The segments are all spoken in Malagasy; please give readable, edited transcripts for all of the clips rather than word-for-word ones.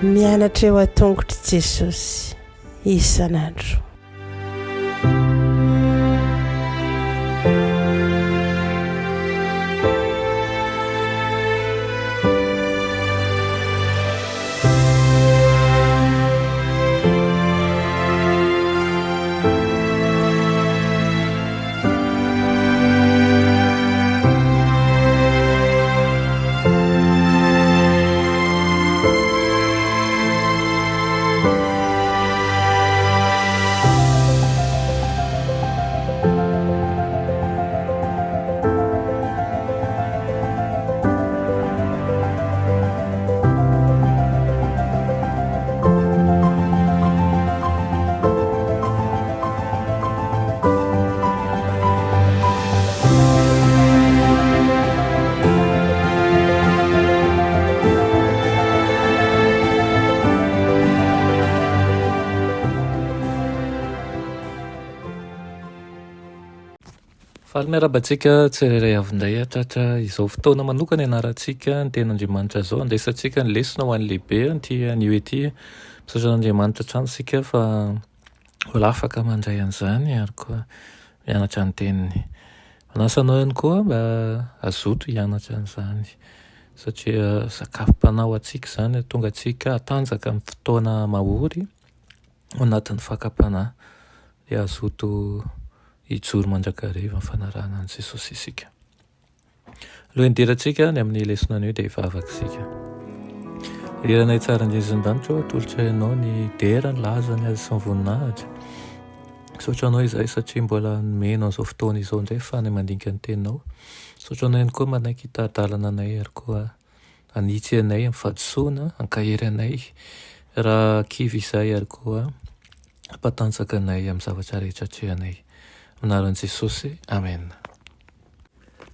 Mianatra eo an-tongotr'i Jesosy isan'andro. Faly miarahaba antsika tsirairay avy indray hatratra izao fotoana manokana ianarantsika ny tenin'Andriamanitra izao. Andraisantsika ny lesona ho an'ny lehibe an'ity anio ity. Misaotra an'Andriamanitra hatrany isika fa mbola afaka mandray an'izany ary koa mianatra ny teniny. Manasa anao ihany koa mba hazoto hianatra an'izany satria sakafom-panahy ho antsika izany, hahatonga antsika hatanjaka amin'ny fotoana mahory ao anatin'ny fakam-panahy dia hazoto hijoro mandrakariva amin'ny fanarahana an'i Jesosy isika. Alohan'ny hidirantsika ny amin'ny lesona anio dia hivavaka isika. Ry Ranay tsara indrindra izay an-danitra ô, atolotray Anao ny dera, ny laza, ny haja sy ny voninahitra. Misaotra Anao izahay satria mbola nomenao izao fotoana izao indray ahafahanay mandinika ny Teninao. Misaotra Anao ihany koa manaiky hitari-dalana anay ary koa hanitsy anay amin'ny fahadisoana, hankahery anay raha kivy izahay ary koa hampatanjaka anay amin'ny zavatra rehetra atrehanay. Amin'ny anaran'i Jesosy, Amena.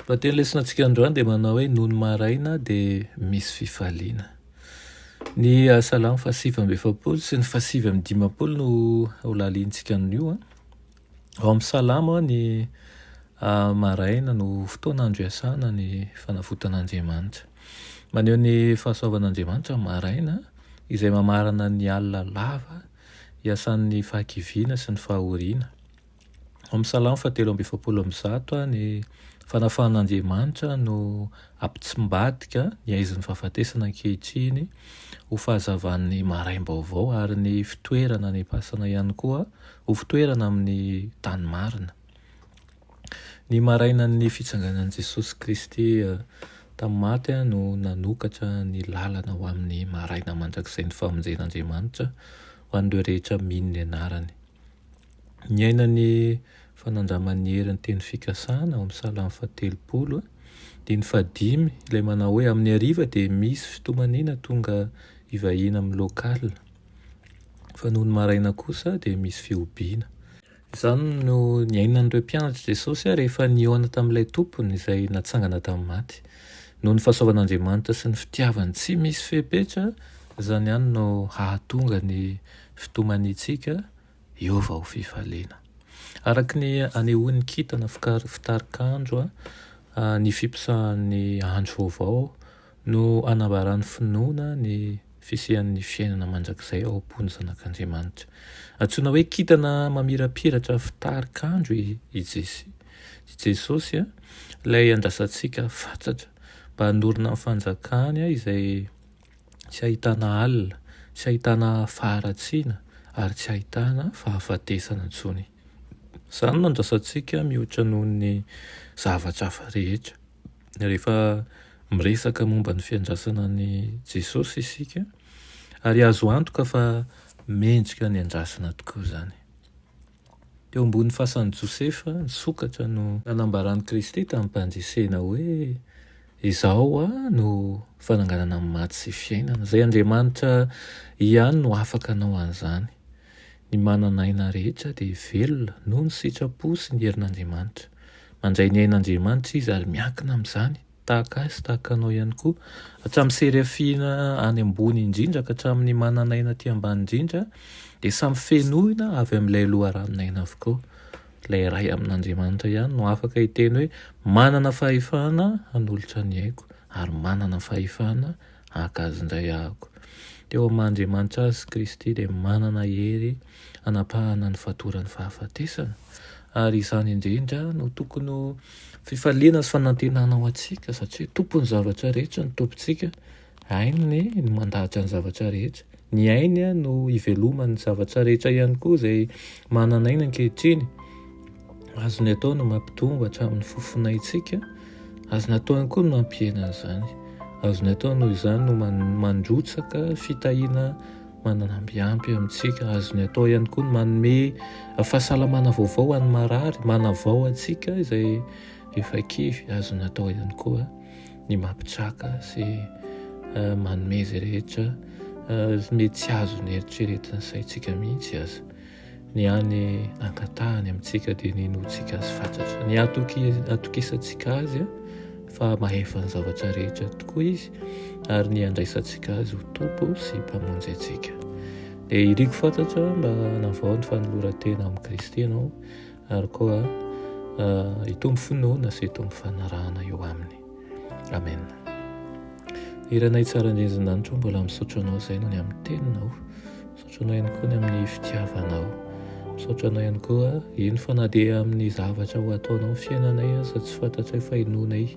Lohateny lesonatsika androany dia manao hoe nony maraina dia misy fifaliana. Ny Salamo faha-49 sy ny faha-59 no ho lalinintsika anio. Ao amin'ny Salamo ny maraina no fotoana andro iasana ny fanavotan'Andriamanitra. Maneho ny fahasoavan'Andriamanitra ny maraina izay mamarana ny alina lava iasan'ny fahakiviana sy ny fahoriana. Ao amin'ny Salamo fahatelo 143, ny fanafahan'Andriamanitra no hampitsimbadika ny haizin'ny fahafatesana ankehitriny ho fahazavan'ny maraim-baovao ary ny fitoerana any am-pasana ihany koa ho fitoerana amin'ny tany marina. Ny marainan'ny fitsanganan'i Jesosy Kristy tamin'ny maty no nanokatra ny lalana ho amin'ny maraina mandrakizain'ny famonjen'Andriamanitra ho an'ireo rehetra mino ny anarany. Niaina ny fanandraman'ny herin'ny teny fikasana ao amin'ny Salamo fahatelopolo, andininy fahadimy, ilay manao hoe amin'ny hariva dia misy fitomaniana tonga hivahiny amin'ny local, fa nony maraina kosa dia misy fihobiana. Izany no niainan'ireo mpianatr'i Jesosy rehefa nihaona tamin'ilay Tompony izay natsangana tamin'ny maty. Noho ny fahasoavan'Andriamanitra sy ny fitiavany tsy misy fepetra, izany ihany no hahatonga ny fitomaniantsika hiova ho fifaliana. Araka ny anehoan'ny kintana fitarikandro ny fiposahan'ny andro vaovao no anambaran'ny finoana ny fisian'ny fiainana mandrakizay ao am-pon'ny zanak'Andriamanitra. Antsoina hoe kintana mamirapiratra fitarikandro i Jesosy, ilay andrasantsika fatratra mba hanorina ny fanjakany izay tsy ahitana alina, tsy ahitana faharatsiana ary tsy ahitana fahafatesana intsony. Izany no andrasantsika mihoatra noho ny zavatra hafa rehetra. Rehefa miresaka momba ny fiandrasana an'i Jesosy isika, ary azo antoka fa mendrika ny andrasana tokoa izany. Teo ambony fasan'i Josefa nisokatra no nanambaran'i Kristy tamim-pandresena hoe, Izaho no fananganana ny maty sy fiainana. Izay Andriamanitra ihany no afaka hanao an'izany. Ny manana aina rehetra dia velona noho ny sitrapo sy ny herin'Andriamanitra. Mandray ny ain'Andriamanitra izy ary miankina amin'izany. Tahaka ahy sy tahaka anao ihany koa, hatramin'ny serafina any ambony indrindra ka hatramin'ny manan'aina aty ambany indrindra, dia samy fenoina avy amin'ilay loharanon'aina avokoa. Ilay Ray amin'Andriamanitra ihany no afaka hiteny hoe manana fahefana hanolotra ny aiko ary manana fahefana haka azy indray ahako. Teo amin'ny maha Andriamanitra azy Kristy dia manana hery hanapahana ny fatoran'ny fahafatesana. Ary izany indrindra no tokony ho fifaliana sy fanantenana ho antsika satria tompon'ny zavatra rehetra ny Tompontsika Hainy ny mandahatra ny zavatra rehetra. Ny ainy no iveloman'ny zavatra rehetra ihany koa izay manana aina ankehitriny. Azony atao ny mampitombo hatramin'ny fofonaintsika, azony atao ihany koa ny mampihena an'izany. Azony atao noho izany no mandrotsaka fitahiana mananambiampy amintsika. Azony atao ihany koa ny manome fahasalamana vaovao ho an'ny marary, manavao antsika izay efa kivy. Azony atao ihany koa. ny mampitraka sy manome izay rehetra mety tsy azon'ny eritreretin'ny saintsika mihitsy aza. Ny hany angatahany amintsika dia ny hinoantsika azy fatratra, ny hatokisantsika azy fa mahefa ny zavatra rehetra tokoa izy ary ny handraisantsika azy ho Tompo sy Mpamonjy antsika. Dia iriko fatratra mba hanavao ny fanoloran-tena amin'i Kristy ianao ary koa hitombo finoana sy hitombo fanarahana eo aminy. Amen. Iranay tsara indrindra an-danitra mbola misaotra anao izay noho ny amin'ny teninao. Misaotra anao ihany koa ny amin'ny fitiavanao. Misaotra anao ihany koa eny fa na dia amin'ny zavatra ho ataonao ny fiainanay aza tsy fantatray fa inoanay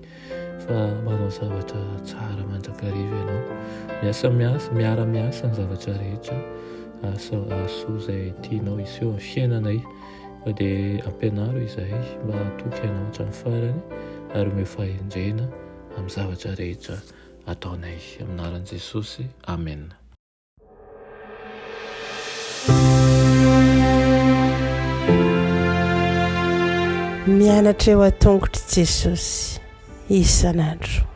fa manao zavatra tsara mandrakariva ianao. Miasa miasa, miara-miasa ny zavatra rehetra. Asa hahasoa izay tianao hiseho amin'ny fiainanay. Koa dia ampianaro izahay mba hatoky Anao hatramin'ny farany ary omeo fahendrena amin'ny zavatra rehetra ataonay. Amin'ny anaran'i Jesosy, Amena. Mianatra eo an-tongotr'i Jesosy isan'andro.